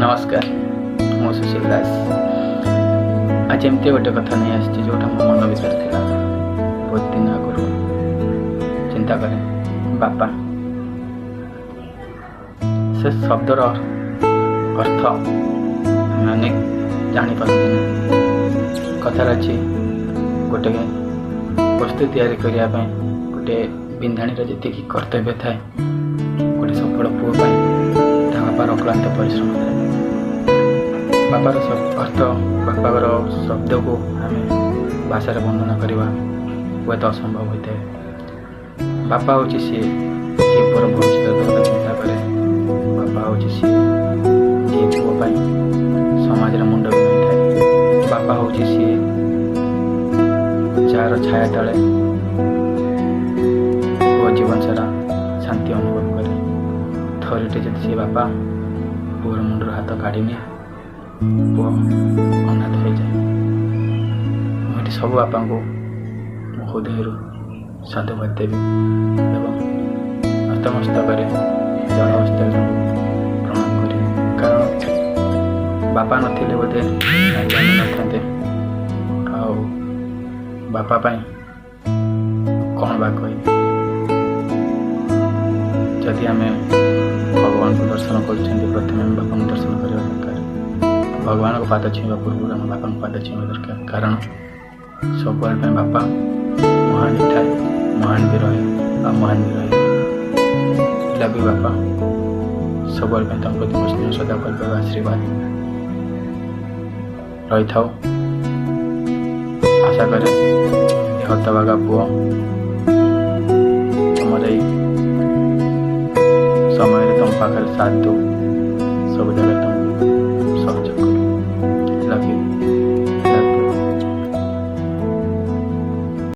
ନମସ୍କାର, ମୁଁ ସୁଶୀଲ ଦାସ। ଆଜି ଏମିତି ଗୋଟେ କଥା ନେଇ ଆସିଛି, ଯେଉଁଟା ମୋ ମନ ଭିତରେ ଥିଲା ବହୁତ ଦିନ ଆଗରୁ। ଚିନ୍ତା କରେ, ବାପା ସେ ଶବ୍ଦର ଅର୍ଥ ଆମେ ଅନେକ ଜାଣିପାରନ୍ତିନି। କଥାରେ ଅଛି, ଗୋଟେ ବସ୍ତୁ ତିଆରି କରିବା ପାଇଁ ଗୋଟେ ବିନ୍ଧାଣୀର ଯେତିକି କର୍ତ୍ତବ୍ୟ ଥାଏ, ଗୋଟେ ସଫଳ ପୁଅ ପାଇଁ ତା ବାପାର ଅକ୍ଳାନ୍ତ ପରିଶ୍ରମ ଥାଏ। ବାପାର ଅର୍ଥ, ବାପାର ଶବ୍ଦକୁ ଆମେ ଭାଷାରେ ବର୍ଣ୍ଣନା କରିବା ହୁଏତ ଅସମ୍ଭବ ହୋଇଥାଏ। ବାପା ହେଉଛି ସିଏ, ଯିଏ ପୁଅର ଭବିଷ୍ୟତ କଥା ଚିନ୍ତା କରେ। ବାପା ହେଉଛି ସିଏ, ଯିଏ ପୁଅ ପାଇଁ ସମାଜରେ ମୁଣ୍ଡ ବି ନଇଁଥାଏ। ବାପା ହେଉଛି ସିଏ, ଯାହାର ଛାୟା ତଳେ ପୁଅ ଜୀବନ ସାରା ଶାନ୍ତି ଅନୁଭବ କରେ। ଥରୁଟେ ଯଦି ସେ ବାପା ପୁଅର ମୁଣ୍ଡରୁ ହାତ କାଢ଼ିନିଏ, ପୁଅ ଅନାଥ ହେଇଯାଏ। ମୁଁ ଏଠି ସବୁ ବାପାଙ୍କୁ ମୋ ହୃଦୟରୁ ସାଧୁବାଦ ଦେବି ଏବଂ ନତମସ୍ତକରେ ଜଳ ଅବସ୍ଥାରେ ତାଙ୍କୁ ପ୍ରଣାମ କରିବି, କାରଣ ବାପା ନଥିଲେ ବୋଧେ ଆଜି ଆମେ ନଥାନ୍ତେ। ଆଉ ବାପା ପାଇଁ କ'ଣ ବା କହିବି? ଯଦି ଆମେ ଭଗବାନଙ୍କୁ ଦର୍ଶନ କରୁଛନ୍ତି, ପ୍ରଥମେ ଆମେ ବାପାଙ୍କୁ ଦର୍ଶନ କରିବା ଦରକାର। ଭଗବାନଙ୍କ ପାଦ ଛୁଇଁବା ପୂର୍ବରୁ ଆମ ବାପାଙ୍କ ପାଦ ଛୁଇଁବା ଦରକାର, କାରଣ ସବୁବେଳେ ପାଇଁ ବାପା ମହାନ ହେଇଥାଏ, ମହାନ ବି ରହେ ଆଉ ମହାନ ବି ରହେ। ଲଭ୍ you ବାପା। ସବୁବେଳେ ପାଇଁ ତମ ପ୍ରତି ମୋ ସ୍ନେହ, ସଦା ଭଲ ପାଇବା, ଆଶୀର୍ବାଦ ରହିଥାଉ। ଆଶା କରେ ଏ ହତଭାଗା ପୁଅ ତମର ଏଇ ସମୟରେ ତମ ପାଖରେ ସାଥ ଦଉ, ସବୁ ଜାଗାରେ।